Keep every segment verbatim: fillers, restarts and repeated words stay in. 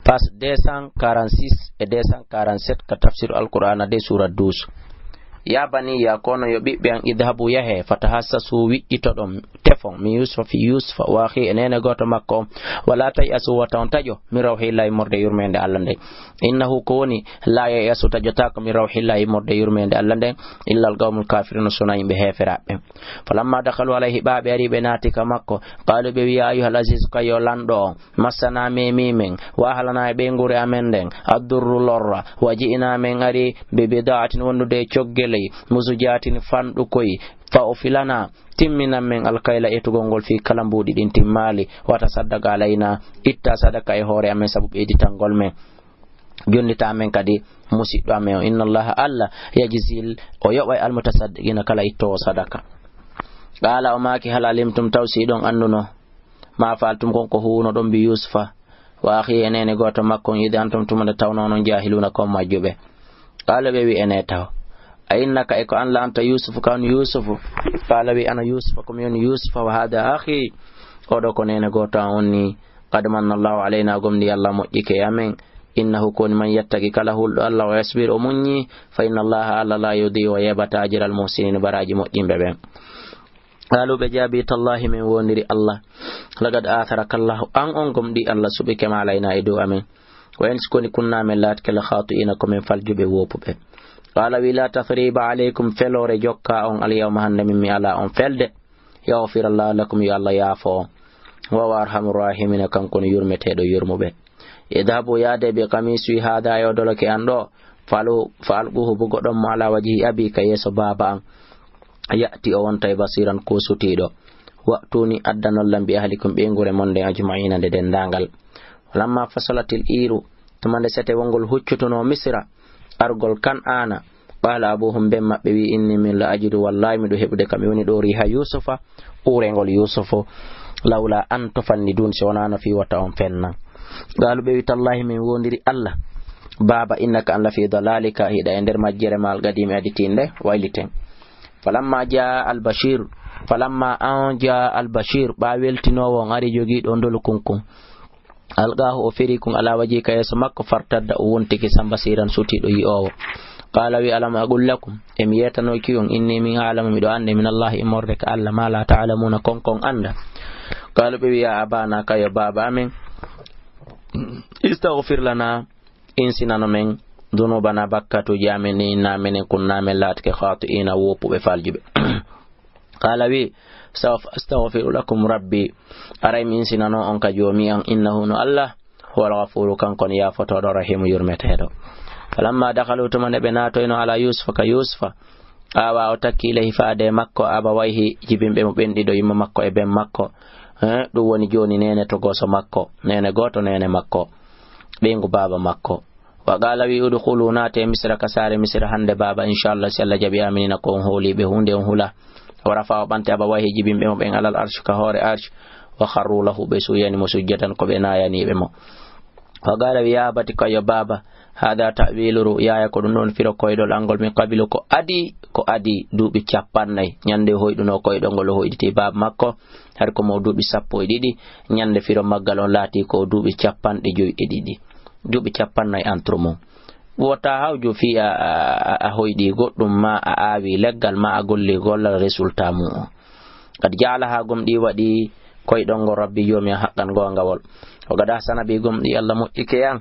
Page deux cent quarante-six e deux cent quarante-sept ka tafsir Alqur'aana de suura douze. Ya baniya, kono yo ɓiɓɓe an, idhabu, yahe, fatahassasu, wiƴƴitoɗon, tefon, min Yusufa, fii Yusufa, wa akhi, e neene gooto makko on, wala tay'asu, wata on taƴo, min rawhillahi, immorde yurmeende Alla nden. Innahu, ko woni, la yay'asu, taƴotaako, min rawhillahi, immorde yurmeende Alla nden, illa al qawmul kafiruna, sona yimɓe heeferaaɓe ɓen. Falamma dakhalu alayhi, ɓaa ɓe ari ɓe naati ka makko, qalu, ɓe wi, ya ayyuhal azizu, kayo lanɗo on, massana, memi men, wa ahlana, e ɓeynguure amen nden, addurru, lorra, wa ji'na, men ari, bi bida'atin, wondude e coggeley, muzujatin, fanɗukoy, fa awfi lana, timminan men, alkayla, etugol ngol, fii kala mbuuɗi ɗin timmaali, wa tasaddaq alayna, itta sadaka e hoore amen sabu ɓeyditangol men, jonnita men kadi musiɗɗo amen o. Inna Allaha, Alla, yajzil, o yoɓay, almutasaddiqina, kala ittoowo sadaka. Qala, o maaki, hal alimtum, taw si ɗon annduno, ma faaltum, kon ko huunoɗon, bi Yusufa, wa akhi, e neene gooto makko on, id antum, tuma nde tawno onon, jahiluna, kon majjuɓe. Qala, ɓe wi, ene taw. A innaka, e ko an la anta Yusufu, ka on Yusufu? Qala, wi, ana Yusufa, ko mi woni Yusufa, wa hada akhi, oɗo ko neene gooto an on ni. Qad manna Allahu alayna, gomɗi Alla moƴƴike e amen. Innahu, ko woni, man yattaqi, kala hulɗo Alla, o yasbir, o muññi, fa inna Allaha, Alla, la yudi'u, o yeɓata, ajral muhsinin, baraaji moƴƴinɓe ɓen. Qaalu, ɓe jaabi, tallaahi, min woondiri Alla, laqad aatharaka Allaahu, an on gomɗii Alla suɓike ma alaynaa e dow amen, wa in si koni kunnaa men laatike la khaati'iina ko men faljuɓe woopuɓe. Qaala wi, laa tathriiba alaykum, feloore jokkaa on, al yawma hannde min mi alaa on felde, yaghfira Allaahu lakum, yo Alla yaafo on, wa huwa arhamu raahimiina, kanko woni yurmeteeɗo yurmuɓe. Idhabu, yaade, bi qamiisi haadaa, e o doloke an ɗo, fa alquuhu, bugoɗon mo, alaa wajhi abii, ka yeeso baaba an, ya'ti, o wontay, basiiran, ko sutiiɗo. Wa'tuunii, addanon lan, bi ahlikum, ɓeynguure mon nden, ajma'iina, nde denndaangal. Falammaa fasalatil iiru, tuma nde setewol ngol huccutunoo Misira, argol Kan'aana, qaala abuuhum, ben maɓɓe wi, innii, min la ajidu, wallaahi miɗo heɓude, ka mi woni ɗo, riiha Yuusufa, uurengol Yuusufu, lawlaa an tufanniduun, si wonaano fii wota on fennan. Qaalu, ɓe wi, tallaahi, min woondiri Alla, baaba, innaka, an la fii dalaalika, hiɗa e nder majjere ma, al qadiimi, aditiinde, wayliten. Falammaa jaa al bashiir, falammaa an jaa al bashiir, ɓaa weltinoowo on ari jogiiɗo ndolu kunkun. Alqaahu, o firi kun, alaa wajhi, ka yeeso makko, fartadda, o wontike sam, basiiran, sutiiɗo yi'oowo. Qaala wi, alam aqul lakum, e mi yeetanooki on, innii, min a'lamu, miɗo anndi, min Allaahi, immorde ka Alla, maa laa ta'lamuuna, kon kon anndaa. Qaalu, ɓe wi, yaa abaana, kayo baaba amen, istaghfir lanaa, insinano men, dunuubanaa, bakkatuuji amen ɗin, innaa menen, kunnaa men laatike, khaati'iina, woppuɓe, faljuɓe. Qaala wi, sawfa astaghfiru lakum rabbi, aray mi insinano on ka Joomi an, innahu, no Alla, huwal ghafuuru, kanko woni yaafotooɗo, rahiimu, yurmeteeɗo. Falammaa dakhaluu, tuma nde ɓe naatoyno, alaa Yuusufa, ka Yuusufa, aawaa, o takki, ilayhi, faade e makko, abawayhi, jibinɓe mo ɓen ɗiɗo, yumma makko e ben makko. Eh, ɗum woni jooni neene togooso makko, neene gooto neene makko, ɓeyngu baaba makko. Wa qaala wi, udkhuluu, naatee, Misra, ka saare Misra hannde, baaba, inchallah, si Alla jaɓi, aaminina, ko on hooliiɓe huunde, on hula. Wa rafa'a, o ɓanti, abawayhi, jibinɓe mo ɓen, alal arshi, ka hoore arshi. Wa kharruu lahu, ɓe suuyani mo, sujjadan, ko ɓe naayaniiɓe mo. Wa qaala wi, yaa abati, kayo baaba, haadaa ta'wiilu ru'yaaya, ko ɗum ɗon firo koyɗol an ngol, min qabilu, ko adii, ko adii, duuɓi cappannayi, ñande o hoyɗunoo koyɗol ngol, o hoyɗiti baaba makko, hari ko mo duuɓi sappo e ɗiɗi, ñande firo maggal on laatii ko duuɓi cappanɗe joyi e ɗiɗi, duuɓi cappannayi entre mum. Wota hawju fii a, a, a, a hoyɗii goɗɗum, maa a aawii leggal, maa a gollii gollal, résultat mum on. Qad ja'alahaa, gomɗii waɗii koyɗol ngol, rabbi, Joomi an, haqqan, goongawol. Wa qad ahsana bi, gomɗii Alla moƴƴike e an.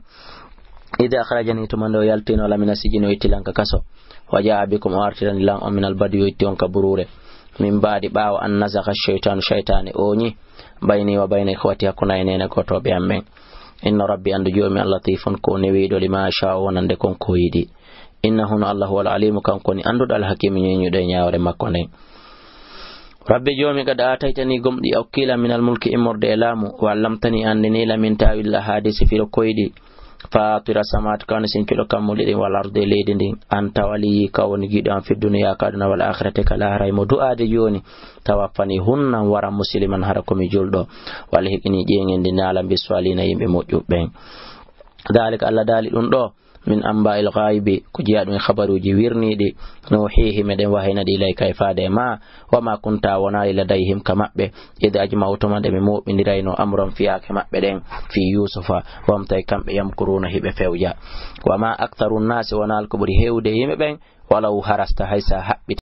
Id akhrajanii, tuma nde o yaltino lan mina sijni, o itti lan ka kaso. Wa jaa'a bikum, o artirani lan on, minal badwi, o itti on ka buruure. Min ba'di, ɓaawo, an nazagha shaytaanu, shaytaani ooñi, bayni wa bayna ikhwati, hakkunde e neene gootooɓe an ɓen. Inna rabbi, anndu Joomi an, latiifun, ko o newiiɗo, limaa yashaa'u, wonande kon ko o yiɗi. Innahu, no Alla, huwal aliimu, kanko woni annduɗo, al hakiimu, ñeeñuɗo e ñaawre makko nden. Rabbi Joomi, qad aataytanii, gomɗii a okkii lan, minal mulki, immorde e laamu, wa allamtanii, a anndinii lan, min ta'wiilil ahaadiisi, firo koyɗi. Faatira samaawaati, ka woni sinkiiɗo kammuuli ɗin, wal ardi, e leydi ndin. Anta waliyyii, ka woni giɗo an, fid dunyaa, ka aduna, wal aakhirati, ka laahara. Himo du'aade jooni, tawaffanii, hun lan, waran, musliman, hara ko mi julɗo. Wa alhiqnii, ƴeeŋin lan, bis saalihiina, yimɓe moƴƴuɓe ɓen. Daalika, Alla daali ɗum ɗoo, min anba'il ghaibi, ko jeyaa ɗum e habaruuji wirniiɗi, nuhihi, meɗen wahayna ɗi ilayka e faade e ma, wa ma kunta, a wonaali ladayhim ka maɓɓe, id ajma'u, tuma nde ɓe mooɓindirayno amran fiyaake maɓɓe ɗen, fi Yusufa, wamtay kamɓe yamkuruna hiɓe fewja. Wa ma aktharu nnaasi, wonaali ko ɓuri heewude e yimɓe ɓen, walaw harasta, hay sa haɓɓiti